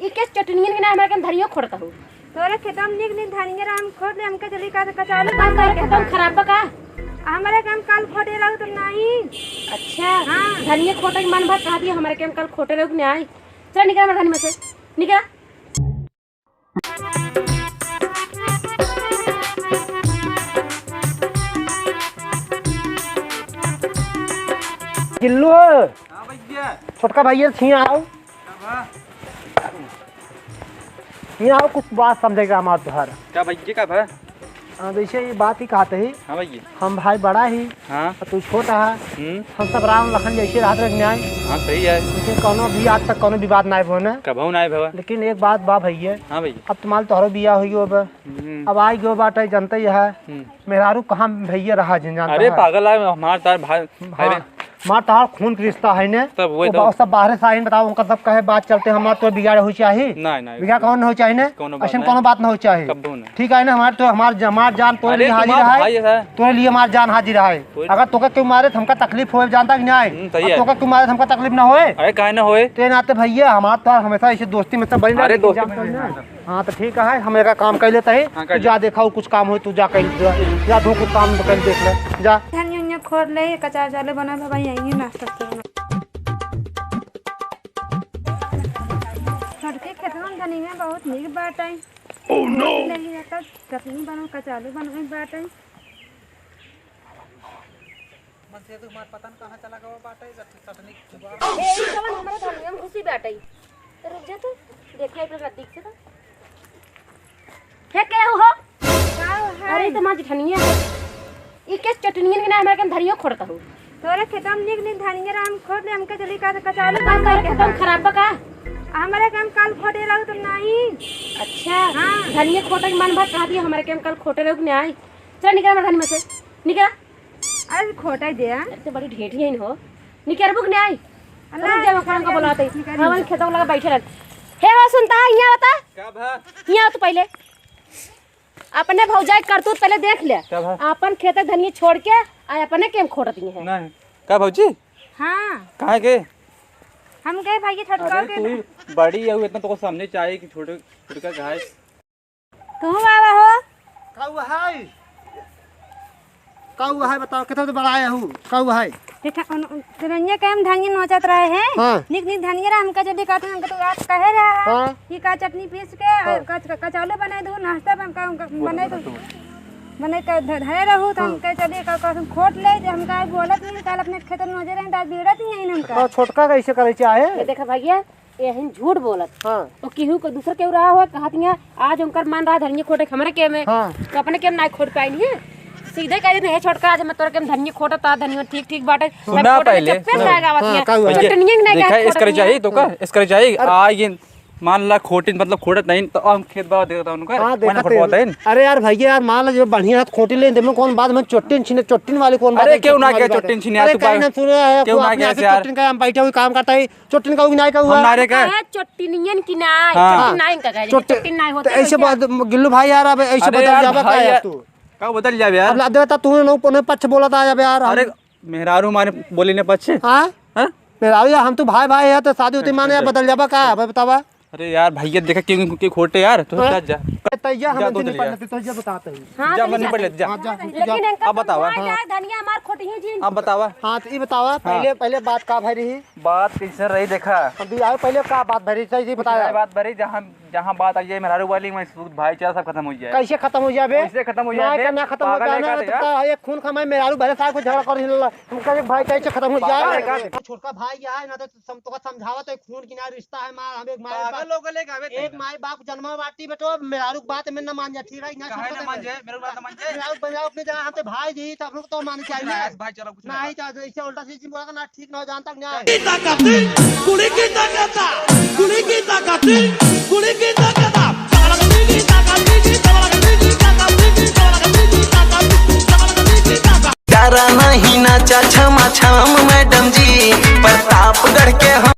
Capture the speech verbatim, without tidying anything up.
ई केस चटनियन के नाहीं, हमरे केम धनियो खोटत हो। तोरे खेतम निक निक धनिया राम खोट ले, हमके चली का कचालू बन तोरे खेतम खराब बा का? हमरे केम कल खोटे रहू तो नाहीं। अच्छा। हाँ। धनिया खोटे के मन भर कहा दिया, हमरे केम कल खोटे रहू कि नाहीं। चल निकल हमरे धनी में से, निकल। गिल्लू। हाँ भैया। छोटका भैया छिया आओ। का बा? हियाँ आओ, कुछ बात समझे के हमार तोहार। का भैया, का बा? हाँ, जैसे ये बात ही कहते ही। हाँ भैया। हम भाई बड़ा ही। हाँ। और तू छोटा है। हम्म। हम सब राम लखन जैसे रहत रहे न्याय। हाँ, सही है। लेकिन कौनो भी आज तक कौनो विवाद ना भवन है। कबहू ना भवा। लेकिन एक बात बा भैया। हाँ भैया। अब तुम्हारे तोहरो बिया हो गयो बा। हम्म। अब आई गयो बाटे, जनते ही है। हम्म। मेहरारू कहाँ भैया रहा जिन जानता अरे है। पागल है, हमार तार भाई, भाई हाँ। रे। मार तहार खून के रिश्ता है ने। तब वही वो तो। बा-, सब बाहरे से आइन बताओ, उनका सब कहे बात चलते हमार तो बिगाड़ हो चाही। नहीं, नहीं, बिगाड़ कौन हो चाही ने? कौनो बात ऐसन नहीं। कौनो बात ना हो चाही। कब्बो नहीं। ठीक है ना, हमार तो, हमार ज-, हमार जान तोरे अरे लिए हाजिर तुम्हार है। भाई है। तोरे लिए हमार जान हाजिर है। कोई अगर तोके क्यों मारे, हमका तकलीफ हो जानता कि नहीं? हम्म, सही अब है। तोके क्यों मारे, हमका तकलीफ ना होए। अरे काहे ना होए? ते नाते भैया, हमार तो हमेशा ऐसे दोस्ती में सब बनी अरे रही, दोस्ती जानता में है ना। हाँ, तो ठीक है, हम एक काम कर लेते हैं। हाँ, कर तू जा ले। देखा, वो कुछ काम हो, तू जा कर, जा, जा, तू कुछ काम कर देख ले, जा। धनिया उनिया खोट ले, कचार चालू बना, बाबा, यहीं नाश्ता करना। छोटके खेतवा में धनिया बहुत नीक बाटे। Oh, no! ले लिया, कल चटनी बनाओ, कचालू बनाओ बाटे। मन से तो हमार पता न कहाँ चला गवा बाटे, चट-, चटनी चुबा। ए, ई कवन हमरे धनिया में घुसी बाटे? तो रुक जा तू, देखा एक नजदीक से तो। हे, के हो? का है? अरे, तो माँ जेठनिया है। ई के चटनियन के ना हमारे के धनियो खोटत हो। तोरे खेतम निक निक धनिया राम खोट ले, हमके चली का कचालू बन तोरे खेतम खराब बा का? हमारे काम कल खोटे रहू तो नहीं। अच्छा। हाँ। धनिया खोटे के मन भर कहा दिया, हमारे काम कल खोटे रहू कि नहीं? चल निकल हमारे धनी में से, निकल। अरे खोटा दे। अरे तो बड़ी ढेठी है हो। निकरबू कि नहीं? अल्लाह, रुक जा, मैं काम का बुलाते हैं। निकल। हाँ, वहीं खेतों लगा बैठे रह। हे हो, सुनता है, यहाँ बता। का भा? यहाँ आओ तो पहले। अपने भौजाई करतूत पहले देख ले। का भा? अपन खेत धनिया छोड़ के आ अपने केम खोटती है। नहीं। का भौजी? हाँ। कहाँ के? हम गए भाई छोटका अरे के। तू ही बड़ी है, इतना तो सामने चाहिए कि छोटे, छोटे का घास। कहूँ बाबा हो? का हुआ है? का हुआ है बताओ, कितना तो बड़ा आया हूँ, का हुआ है? देखा, उन, उन, तुरंजे के हम धनिया नोचत रहे हैं। हाँ। निक निक धनिया रहा, हमका जल्दी कहते हैं, हमका तो रात कहे रहा है हाँ। कि का चटनी पीस के, हाँ। और कच-, कचालू बनाए दो, नाश्ता बन-, का, का, बनाए दो, बनाए का ध-, धरे रहू, तो हाँ। हमका चलिए का, का, हम खोट ले, जे हमका बोलत नहीं, कल अपने खेतन में नजर रहे, दाद बिगड़त ही नहीं हमका। हाँ, छोटका कैसे करे चाहे? ये देखा भैया, एहन झूठ बोलत। हाँ। तो केहू को दूसर केहू रहा हो, कहत हियाँ, आज उनकर मन रहा धनिया खोटे के हमरे के में, हाँ। तो अपने के में नाई खोट पाइन है। सीधे कह देते, "हे छोटका, आज हम तोरे के में धनिया खोटत आ, धनिया ठीक, ठीक बाटे।" सुना अब खोटे पहले, चुप्पे सुना। से गावत हाँ, हियाँ। का हुआ? भैया, छोटनियन के नहीं देखा, कहे इसकरे खोटत चाहिए, हियाँ। तो का? इसकरे चाहिए। अरे। आ, ये मान ला खोटिन, मतलब खोटत नहीं, तो हम खेत बा देखता उनका, हाँ, मैंने देखा खोटवा तेरे। देन। अरे यार भैया, यार मान ला जो बढ़िया हाथ खोटी ले, देमे कौन बात में चोटिन छीने, चोटिन वाली कौन बात अरे है, क्यों ना चोटिन वाली क्या बात है। चोटिन छीने, अरे आज तू कहीं बात ना सुने है, क्यों वो ना अपने क्या हाथ से यार? चोटिन का हम बैठे हुए काम करता है, चोटिन का भी नाई का हुआ। हम नारे का? कहे चोटिनियन की नाई, हाँ। चोटिन नाई का कहे, चोटिन चोटिन नाई होते तो ऐसे तो क्या? बात, गिल्लू भाई यार, अब ऐसे अरे बदल यार, जाबा का भाई यार यार? तू? का बदल जाबे यार? अब ला देता तू ना, उन्हें पक्ष बोला था यार। अरे मेहरारू मारे बोली ने पक्ष। हाँ? हाँ? मेहरारू यार, हम तो भाई भाई है तो शादी होती अच्छा, माने यार अच्छा। बदल जाबा का? अब बतावा। अरे यार भैया देखा क्यों, क्यों खोटे यार, तो हाँ? जा, जा। तैया हम जा, तो निपट चलिए। लेते, तैया बताते हैं। हाँ, जा, तो मन निपट ले, जा। हाँ, जा, जा। लेकिन इनका अब बतावा। समझाया हाँ। जाए, धनिया हमार खोटी ही जी। अब बतावा। हाँ, तो ये बतावा, हाँ। पहले, पहले बात का भरी रही? बात कैसे रही देखा? अभी आओ, पहले का बात भरी, सही, सही कुछ बताया। नहीं, बात भरी, जहाँ, जहाँ बात आई है मेहरारू वाली, वहीं सूद भाईचारा सब खत्म हो जाए। कैसे खत्म हो जाए बे? कैसे खत्म हो जाए ना, बे? ना खत्म हो पागल जाए है ना, का तो यार? का एक खून खाए मेहरारू भरे साहब को झगड़ा कर हिलला। उनका एक भाई कैसे खत्म हो पागल है जाए? का? छोटका भाई है ना, तो सम-, तोका समझावत है, खून की ना रिश्ता है, माँ, हम एक माई पागल बाप, लोग ले गावे एक थे। माई बाप जन्मा बाटी बेटो, मेहरारू के बात में न मान जा, ठीक है? ना काहे छोटका ना मान भाई। जाए? मेरे बात ना मान जाए? मेहरारू बन जाओ अपने जगह, हम तो भाई जी, तो आप लोग तो मान चाहिए। कुछ ना, भाई चलो, कुछ ना। नहीं तो ऐसे उल्टा सीधी बोला ना, ठीक ना हो, जानता कि नहीं? की ताकत, कुड़ी की ताकत, कुड़ी की ताकत, कुड़ी की ताकत। डरा नहीं नाचा छमा छम मैडम जी, प्रतापगढ़ के हम